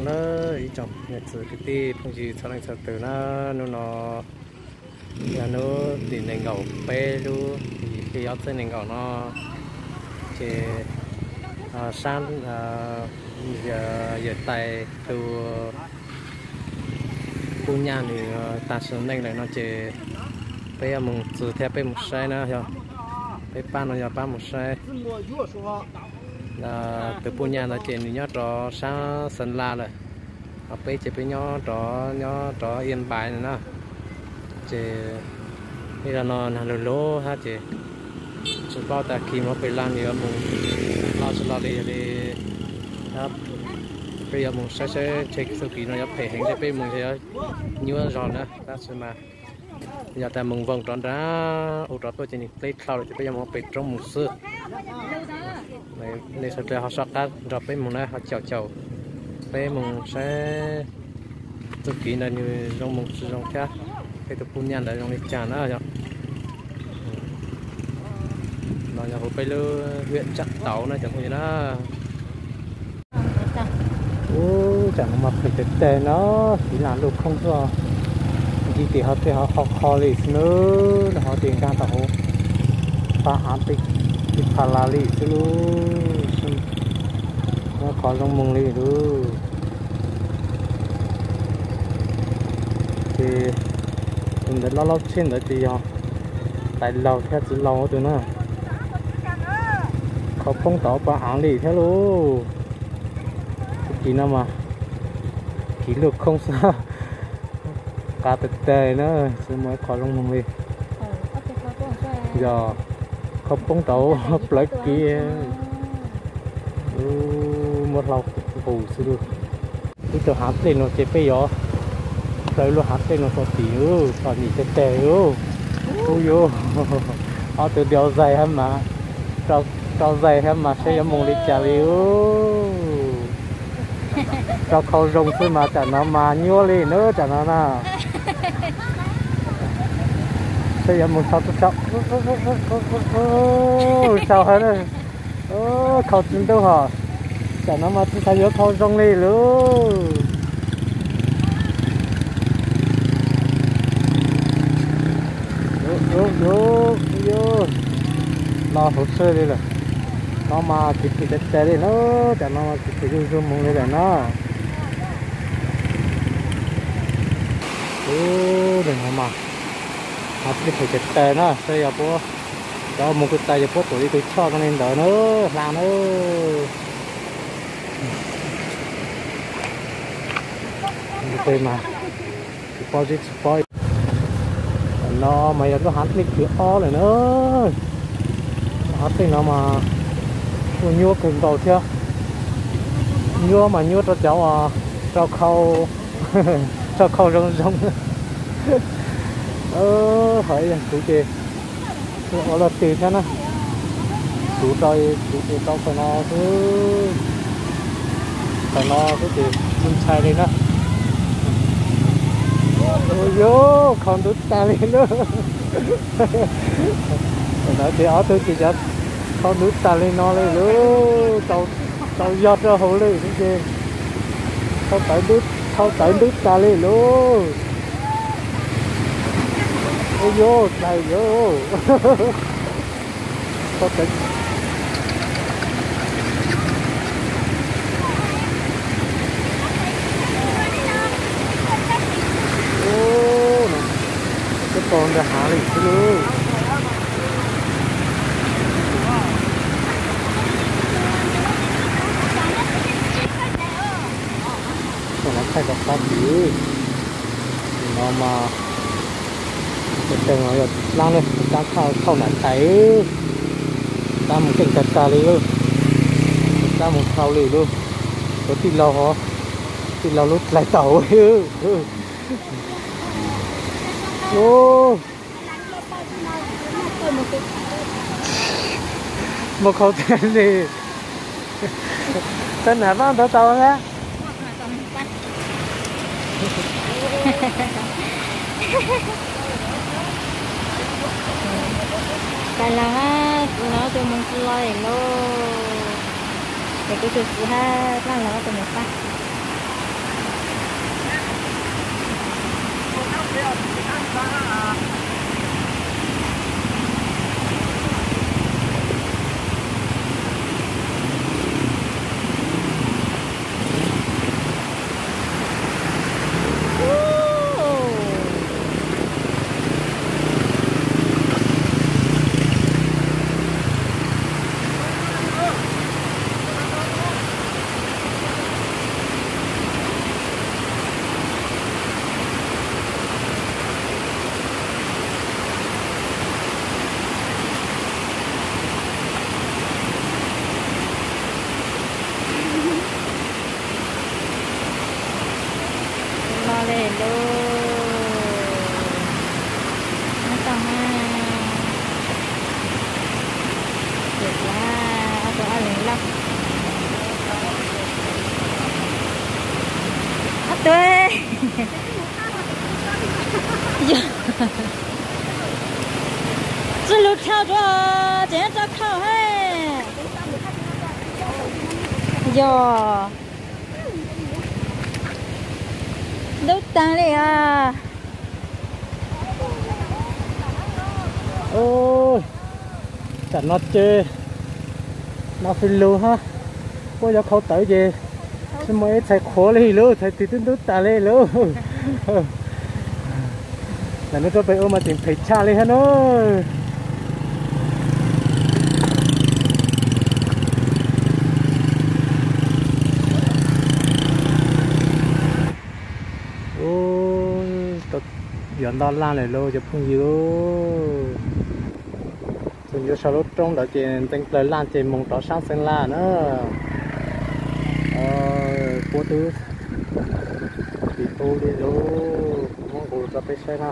Na, ib tsoom niam txiv kwv tij phooj ywg txhua leej txhua tus na, hnub no yog hnub tim nees nkaum peb lub hli ob txhiab nees nkaum no, ces sab yawm tais tus Pub Nyaj nws tag sim neej lawm no ces peb yuav mus txog thiab peb mus saib na, yog peb pab no yog pab mus saib. Tus Pub Nyaj ntawd ces nws nyob rau sab Xeev Las lawm, ho peb ces peb nyob rov nyob rov Yên Bái no na. Ces ib zaug no nag lug lug hab ces tsis paub tas khi muab pem laj nws yuav mus los tsis los li, yog li peb yuav mus saib saib tsheb txuj kev no yuav phem heev thiab peb mus yuav nyuaj zog na. Tab sis mas yog tas mus voos rov nrad ua rov tuaj ces nws dleb dlhau lawm ces peb yuav mus pem roob mus xwb. Nej sawv daws ho soj qab nrog peb mus na, ho caum caum peb mus saib txuj kev ntawd nws zoo mus tsis zoo thiab, peb tus Pub Nyaj ntawd zoo li cas na yom. No yog huv peb lub huyện Trạm Tấu na cov phooj ywg na. Ub, tsam no mas phem tag tag no, tiv lam luj khoob xwb. Ncig tim ho tej ho qho qho li xwb nawb, ho ces nkag tau hauv pas av tej pha las li xwb lub, muaj qhov zoo mus li lub. Ces tus ntawd laub laub tsheb ntawd ces yog tais laug thiab txiv laug tus na, qhov poob tau pas av li thiab lauj. Tus kis no mas kis luj khoob xwb, qab tag tag na, tsis muaj qhov zoo mus li. Yog qhov poob tau plawv kis, muab hlau nqus xwb lauj. Ib tug hav dlej no ces peb yuav plaws lub hav dlej no txog tim, txog nim tag tag lauj. Ub yuv, ob tug diav zais hab mas, rau zais hab mas saib yuav mus li cas li. Rau khau zoo xwb mas tsam no mas nyuaj li na, tsam no na. Saib yuav mus sau sau, sau hab na. Khau tsis ntub hos, tsam no mas tsis xav yuav khau zoo li lauj. Yuav, yuav, yuav, los hauv sab li lawm. No mas kev phem tas tas li na, tsam no mas kev phem zuj zus mus li lawm na. Ub, no mas hav dlej phem tas tas na, saib yog puab, cov mus kuj tas yog puab tuam li tus choj zoo li ntawd na, hla na. Ua mas tsis paub zeb tsis paub. No mas yog lub hav dlej thib ob lawm na. Hav dlej no mas kuj nyuaj kawg nkaus thiab. Nyuaj mas nyuaj rau cov uas rau khau, rau khau zoo zoo. Hos ib yam kuv ces ua luaj twg thiab na. Kuv rau, kuv ces rau qhov no xwb. Qhov no xwb ces tsis ntshai li na. Ua yuv, khau ntub tas li lauj. Qhov no ces ob tug ces cov khau ntub tas li no li lauj. Tau yog rau hauv li ces khau tawv ntub tas li lauj. Ua yuv, dlhau yuv. Ub, no, twb tau ntawm hav li xwb lauj. Thaij rov qab tid, no mas tes no yog tus dlaab ne, tus dlaab thauj nam tais, tus dlaab mus keej tag tag li lauj, tus dlaab mus dhau li lauj, tus tij laug hov, tij laug lub dlaim taum. Mus khau tag li. Tau nam vaaj ntawd tau na. Tais laug hab txiv laug ob tug moog tsi lo lawm lauj. Ces kuv tug txiv hab dlaab laug ob tug moog pab. Los li lauj. Nyob tau na. Ces ob tug ab leeg loj. Ob tug. Tsis lug dhau dua, tseem rau khau hab. Yog dub taag li os. Tam no ces no fij lug hab, puab yuav khau tawv ces tsis muaj ib txhais qhuav li lauj, txhais twg twb ntub tas li lauj. Lam nub rau pem ua mas tseem phem tshaj li hab na. Yuav nto laj lawm lauj cov phooj ywg. Txuas ncua sau lub roob ntawd ces ntxeev plawg laj ces moog rov saab Xeev Las na. Puab twb tiv ub li lauj, muab nqus rau peb saib na.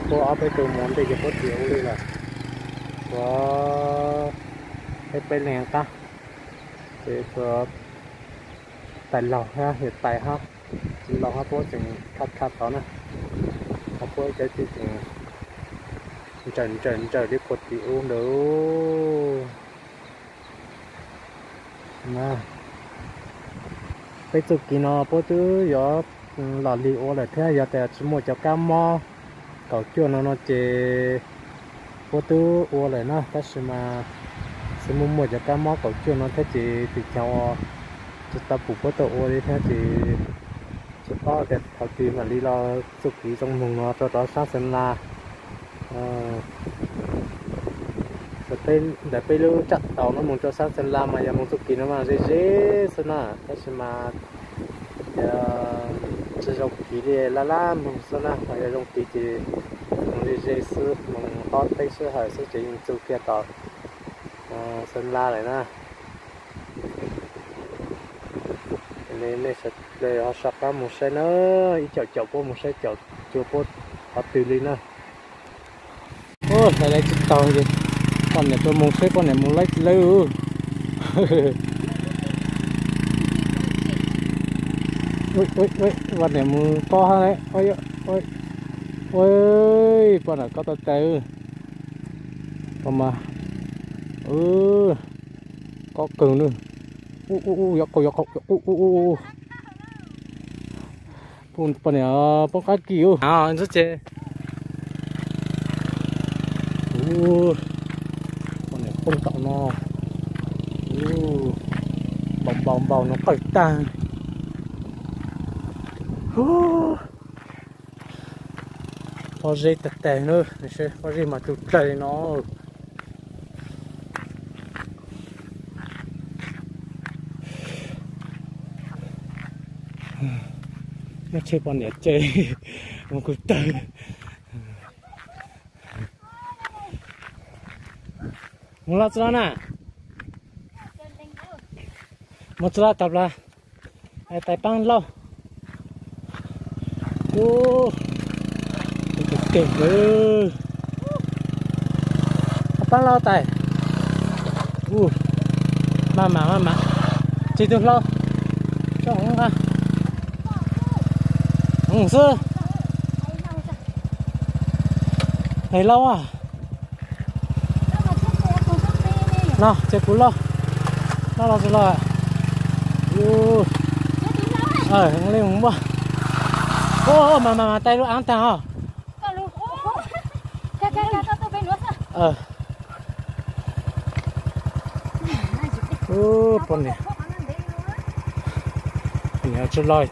Puab ob peb tug mus ntej ces puab tiv ub li lawm. Ua, peb peb leeg qab ces tsuas tais laug hab yawm tais hab, txiv laug hab puab tseem khab khab tod na. Ho puab cov tseem ntsawm ntsawm ntsawm li puag tim ub ntawd. Peb txuj kev no puab twb yuav los lig ua lawm thiab, yog tias tsis muaj cov kab mob kaum cuaj no no ces puab twb ua lawm na, tab sis mas tsis muaj muaj cov kab mob kaum cuaj no thiab ces tsis tau pum puab tau ua li thiab ces tsis paub tias thaum twg mam li los txuj kev zoo moog no rau rov saab Xeev Las. Ntawm peb lub tsam tau no moog rau saab Xeev Las mas yog moog txuj kev no mas ze ze xwb na, tab sis mas tsis zoo kev li laj laj moog xwb na, ho yog zoo kev ces moog ze ze xwb, moog ob teb sij hawm xwb ces yeej txug kiag tom Xeev Las lawm na. Nej sawv daws ho soj qab moog saib na, ib caum caum puab moog saib caum cuag puab qhov twg li na. Hlais hlais tsis taug ces poj niam rua moog saib poj niam moog laib tsis laib. Poj niam moog kob hab, poj niam kob tau tas. Mas kob kawg na. Ub ub ub, yuav qaug yuav qaug, ub ub ub. Poj niam poob qab kis ub. Ntxuav ces poj niam poob tom no. Npau npau npau no qawj tag. Pob zeb tag tag na, pob zeb mas tug dlawg li no. Muab tsheej poj niam tseg mus kuv tawg. Mus loj txog lawm na. Mus txog lawm tag plaws. Tais paab lauj. Ub, tes tes, paab lauj tais. Ub, maj mam maj mam. Tseg tug hlau. Tso nqa. Mus xwb. Tais lauj. No ces kuv lauj, lauj los tsis lauj. Li mus npaj. Mas mas mas, tais lub av tag os. Poj niam, poj niam tsis los.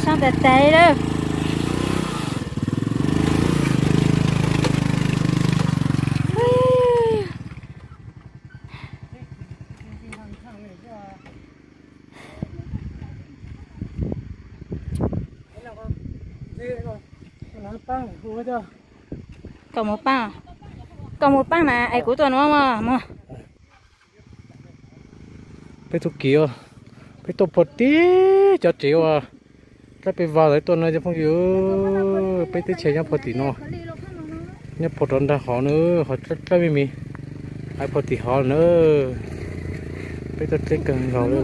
Sab tas tas lawm. Koj mus paab, koj mus paab mas es kuv tuaj nuav mog. Peb tuaj kiv, peb tuaj puag tim cov tsev uas dlaab peb vag ntawd tuaj no cov phooj ywg. Peb teb chaws nyob puag tim no, nyob puag rau nraag hov na, hov dlaab me me, hais puag tim hov na. Peb tuaj dleb kawg nkaus li.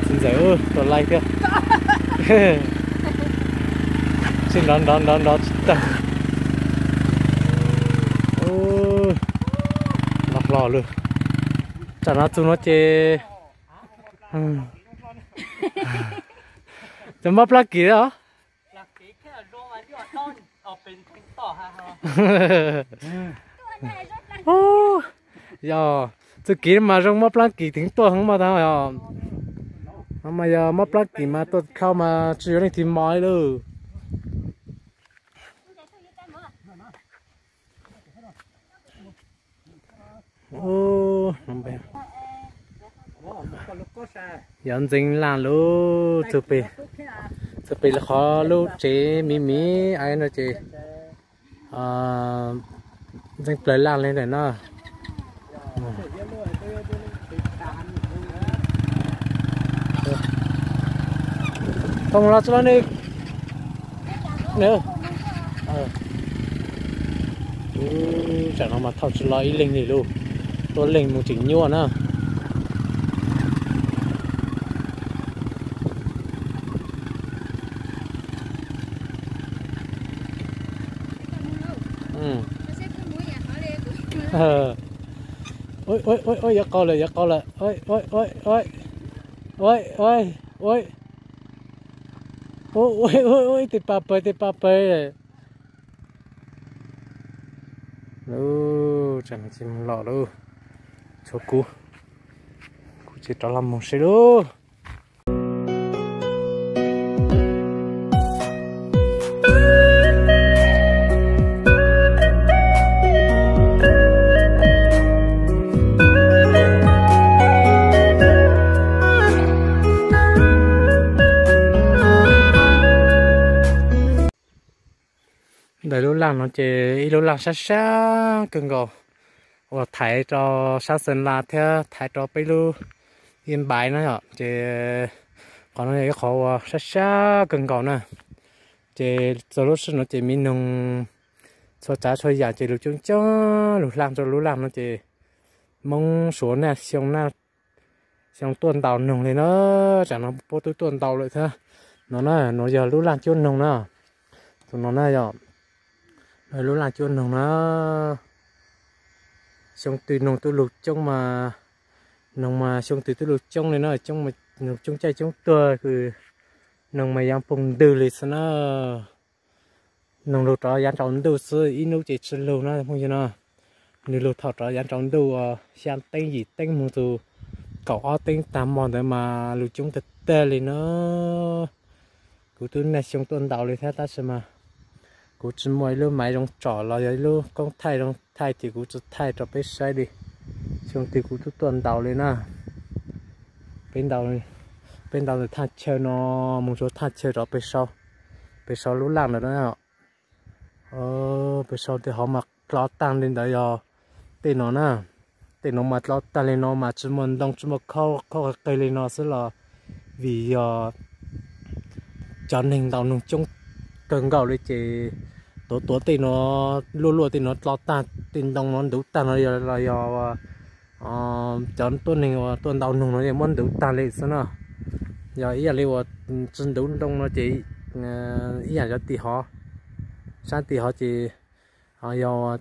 Txiv ntxawm tuaj laij thiab. Tsis nrov nrov nrov nrov tsis tag. Nrov hlo lawm. Tsam no txug no ces cov mob plaab kis os. Yog txug kiv mas zoo mob plaab kis theev tuaj heev mog tag os. No mas yog mob plaab kis mas tuaj dhau mas tsis yuav leej twg mos li lawm. Yog ntxeev laaj lug txug pem, txug pem qhov lub tsev miv miv no ces ntxeev plawg laaj le ntawm no. Tau mus los tsi los ne? Tsam no mas thauj tsi los ib leeg li lauj, tuab leeg mus tseem nyuaj na. Yuav qau lawm, yuav qau lawm. Ib tes pas pawg, ib tes pas pawg. Tsam no tsis mus los lauj, tshuav kuv, kuv tsis rov los mus seb lauj. Ntawm lub laj no ces ib lub laj sab sab kawg nkaus uas thaiv rau sab Xeem Las thiab thaiv rau peb lub Yên Bái na yom. Ces qhov no yog ib qhov uas sab sab kawg nkaus na. Ces txhua lub sij no ces miv noog txhua tsav txhua yam ces lug coob coob lug laj rau lub laj no ces Moob Suav naj xyoo na, xyoo tuaj ntaus noog li na. Tsam no puab twb tuaj ntaus lawm thiab. No na, no yog lub laj cuab noog na. Tus no na yog lub laj cuab noog na. Xyoo twg noog twb lug coob mas, noog mas xyoo twg twb lug coob li na, noog coob caij coob tuag, noog mas yaav poog ntwg li xwb na. Noog lug rov yaav tsaus ntuj xwb, ib hnub ces tsi lug na phooj ywg na. Nwg lug thaum rov yaav tsaus ntuj xya teeb yim teeb moog txug kaum ob teeb tag mo ntawd mas lug coob tag tag li na. Kuv twb naj xyoo tuaj ntaus li thiab tab sis mas kuv tsis muaj ib lub maiv zoo tsom los yog ib lub koob thaij zoo thaij ces kuv tsis thaij rau peb saib li. Xyoo twg kuv twb tuaj ntaus li na. Peb ntaus, peb ntaus ntawm thaj chaw no mus rau thaj chaw rov pem sau, pem sau lub laj ntawd na. Pem sau tej hov mas dlov tag li ntawd yog tej no na. Tej no mas dlov tag li no mas tsis muaj ntoo tsis muaj khaub qig li no xwb los vim yog cov neeg ntaus noog coob kawg nkaus li ces tuav tuav tej no, luaj luaj tej no dlov tag, tej ntoo no ntuv tag no los yog Cov tuaj neeg uas tuaj ntau noog no yeej muab ntuv tag li xwb na. Yog ib yam li uas tsis ntuv ntoo no ces ib yam cov tim hov, sab tim hov ces yog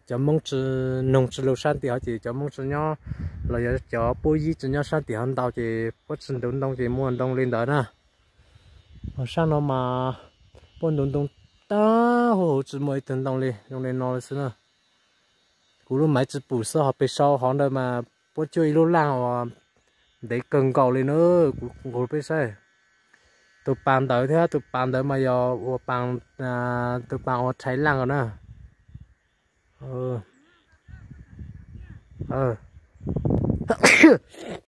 cov Hmoob tsis, noog tsis lug sab tim hov ces cov Hmoob tsis nyob los yog cov pub yib tsis nyob sab tim hov ntau ces puab tsis ntuv ntoo ces muaj ntoo li ntawd na. Ho sab no mas puab ntuv ntoo tag huv huv tsis muaj ib tug ntoo li, zoo li no li xwb na. Kuv lub maiv tsis pum xwb, ho pem saum hov ntawd mas puab cuab ib lub laj uas ntev kawg nkaus li na. Kuv nqus peb saib, tus pas ntawd thiab tus pas ntawd mas yog ua pas, tus pas ua rhais laj na.